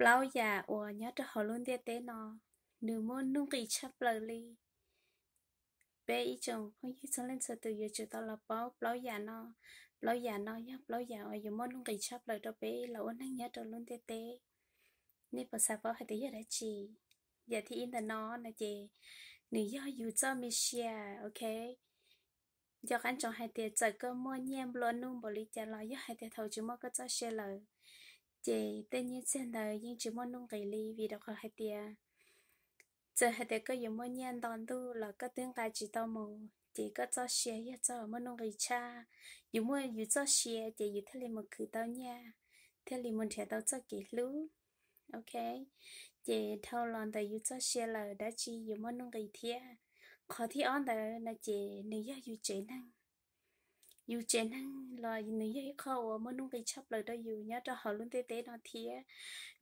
Plaub yam uas nyob rau hauv lub ntiaj teb no, nws muaj nuj nqis tshaj plaws li. Peb ib tsoom phooj ywg txhua leej txhua tus yuav tsum tau los paub plaub yam no. Plaub yam no yog plaub yam uas yuav muaj nuj nqis tshaj plaws rau peb los ua neeg nyob rau lub ntiaj teb. Nej puas xav paub hais tias yog dab tsi? Yam thib ib ntawm no no ces nws yog yus txoj me sia, ok? Nco qab ntsoov hais tias txawm koj muaj nyiaj nplua nuj npaum li cas los yog hais tias thaum tsis muaj koj txoj sia lawm, ces tej nyiaj txiag ntawd yeej tsis muaj nuj nqis li, vim rau qhov hais tias txawm hais tias koj yuav muaj nyiaj nto ntuj los koj twb nqa tsis tau mus, ces koj txoj sia yog txoj muaj nuj nqis tshaj. Yus muaj yus txoj sia ces yus thiaj li mus khwv tau nyiaj, thiaj li mus nrhiav tau txoj kev hlub. Ok, ces dhau los ntawm yus txoj sia lawm dab tsi yuav muaj nuj nqis thiab? Qhov thib ob ntawd no ces nws yog yus tsev neeg. Yus tsev neeg los nws yog ib qho uas muaj nuj nqis tshaj plaws rau yus nyob rau hauv lub ntiaj teb no thiab.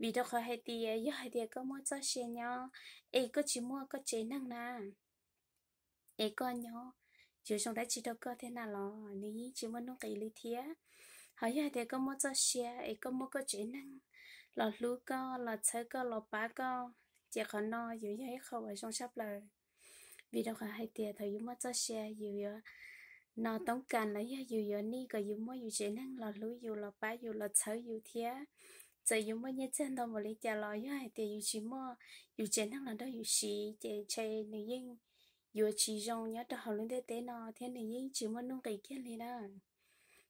Vim rau qhov hais tias yog hais tias koj muaj txoj sia nyob es koj tsis muaj koj tsev neeg na, es koj nyob yuav zoo dab tsi rau koj thiab na los nws yeej tsis muaj nuj nqis li thiab. Ho yog hais tias koj muaj txoj sia es koj muaj koj tsev neeg los hlub koj, los txhawb koj, los pab koj, ces qhov no yuav yog ib qho uas zoo tshaj plaws. Vim rau qhov hais tias thaum yus muaj txoj sia yus yuav no toob kas los yog yus yuav nij kom yus muaj yus tsev neeg los hlub yus, los pab yus, los txhawb yus thiab. Txawm yus muaj nyiaj txiag ntau npaum li cas los yog hais tias yus tsis muaj yus tsev neeg los nrog yus siv ces ntshe nws yeej yuav tsis zoo nyob rau hauv lub ntiaj teb no thiab nws yeej tsis muaj nuj nqis kiag li na.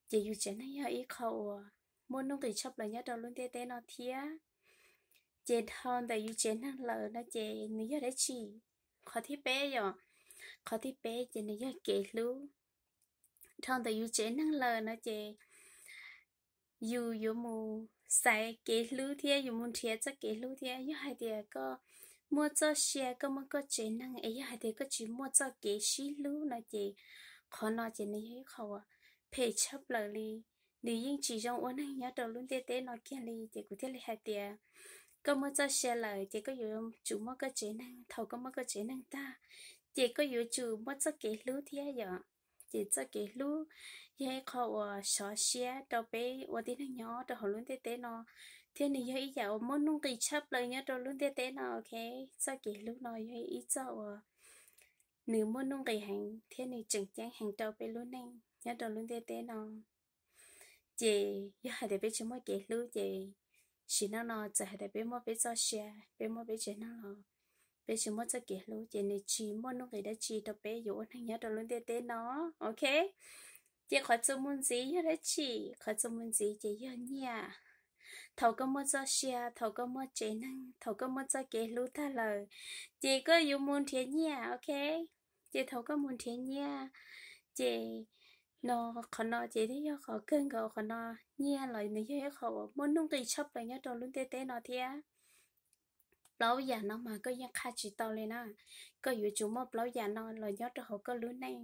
Ces yus tsev neeg yog ib qho uas muaj nuj nqis tshaj plaws nyob rau lub ntiaj teb no thiab. Ces dhau ntawm yus tsev neeg lawm no ces nws yog dab tsi? Qhov thib peb yom, qhov thib peb ces nws yog kev hlub. Dhau ntawm yus tsev neeg lawm no ces yus yuav mus xaiv kev hlub thiab yus mus nrhiav txoj kev hlub thiab. Yog hais tias koj muaj txoj sia, koj muaj koj tsev neeg es yog hais tias koj tsis muaj txoj kev sib hlub no ces qhov no ces nws yog ib qho uas phem tshaj plaws li. Nws yeej tsis zoo ua neeg nyob rau lub ntiaj teb no kiag li. Ces kuv thiaj li hais tias koj muaj txoj sia lawm ces koj yuav tsum muaj koj tsev neeg. Thaum koj muaj koj tsev neeg tag ces koj yuav tsum muaj txoj kev hlub thiab yom. Ces txoj kev hlub yog ib qho uas sov siab rau peb ua tib neeg nyob rau hauv lub ntiaj teb no, thiab nws yog ib yam uas muaj nuj nqis tshaj plaws nyob rau lub ntiaj teb no, ok? Txoj kev hlub no yog ib txoj uas nws muaj nuj nqis heev thiab nws tseem ceeb heev rau peb lub neej nyob rau lub ntiaj teb no. Ces yog hais tias peb tsis muaj kev hlub ces sim neej no txawm hais tias peb muaj peb txoj sia, peb muaj peb tsev neeg los peb tsis muaj txoj kev hlub ces nws tsis muaj nuj nqis dab tsi rau peb yuav ua neeg nyob rau lub ntiaj teb no, ok? Ces qhov txuas mus ntxiv yog dab tsi? Qhov txuas mus ntxiv ces yog nyiaj. Thaum koj muaj txoj sia, thaum koj muaj tsev neeg, thaum koj muaj txoj kev hlub tag lawm, ces koj yuav mus nrhiav nyiaj, ok? Ces thaum koj mus nrhiav nyiaj, ces no qhov no ces twb yog qhov kawg nkaus, qhov no nyiaj los nws yog ib qho uas muaj nuj nqis tshaj plaws nyob rau lub ntiaj teb no thiab. Plaub yam no mas koj yeej qha tsis tau li na. Koj yuav tsum muaj plaub yam no los nyob rau hauv koj lub neej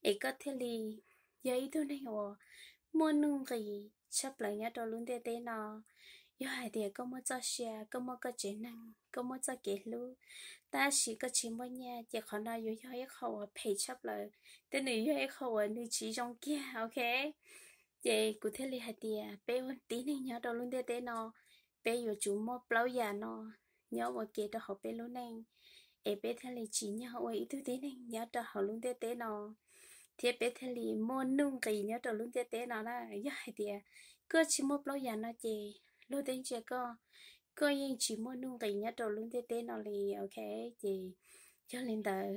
es koj thiaj li yog ib tug neeg uas muaj nuj nqis tshaj plaws nyob rau lub ntiaj teb no. Yog hais tias koj muaj txoj sia, koj muaj koj tsev neeg, koj muaj txoj kev hlub, tab sis koj tsis muaj nyiaj ces qhov no yuav yog ib qho uas phem tshaj plaws, thiab nws yog ib qho uas nws tsis zoo kiag, ok? Ces kuv thiaj li hais tias peb ua tib neeg nyob rau lub ntiaj teb no, peb yuav tsum muaj plaub yam no nyob ua ke rau hauv peb lub neej, es peb thiaj li tsim nyog ua ib tug tib neeg nyob rau hauv lub ntiaj teb no, thiab peb thiaj li muaj nuj nqis nyob rau lub ntiaj teb no na. Yog hais tias koj tsis muaj plaub yam no ces luag tej ntsia koj, koj yeej tsis muaj nuj nqis nyob rau lub ntiaj teb no li, ok? Ces yog li ntawd,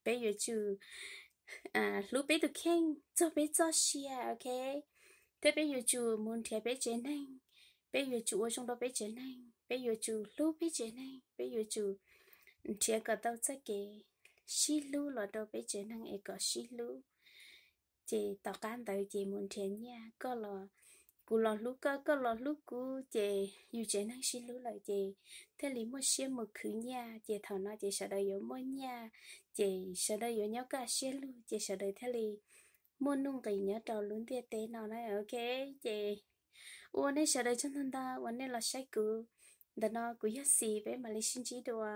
peb yuav tsum hlub peb tus kheej txog peb txoj sia, ok? Thiab peb yuav tsum mus nrhiav peb tsev neeg, peb yuav tsum ua zoo rau peb tsev neeg, peb yuav tsum hlub peb tsev neeg, peb yuav tsum nrhiav kom tau txoj kev sib hlub los rau peb tsev neeg es kom sib hlub. Ces tom qab ntawd ces mus nrhiav nyiaj, koj los, kuv los hlub koj, koj los hlub kuv, ces yus tsev neeg sib hlub lawm ces thiaj li muaj siab mus khwv nyiaj, ces thaum no ces sawv daws yuav muaj nyiaj, ces sawv daws yuav nyob kaj siab lug, ces sawv daws thiaj li muaj nuj nqis nyob rau lub ntiaj teb no na, ok? Ces ua nej sawv daws tsaug ntau ntau uas nej los saib kuv, ntawm no kuv yog Xis, peb mam li sib ntsib dua.